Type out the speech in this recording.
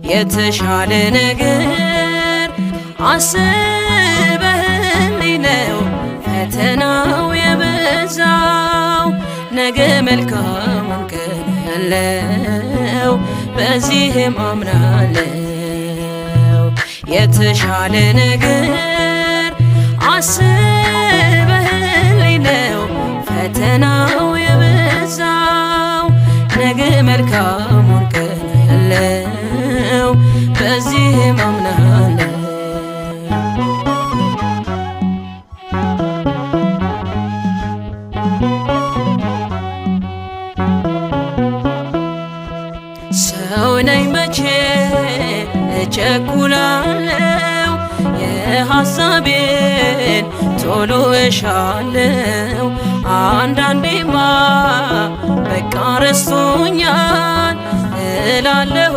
የተሻለ ነገር አስበህልኝ ነው ፈተናው የበዛው። ነገ መልካሙን ቀን አለው፣ በዚህም አምናለው። የተሻለ ነገር አስበህልኝ ነው ፈተናው የበዛው። ነገ መልካሙን ቀን አለው፣ በዚህም አምናለው። ሰው ነኝ፣ መቼ እቸኩላለው? የሐሳቤን ቶሎ እሻለው። አንዳንዴማ በቃ ረስቶኛል እላለሁ።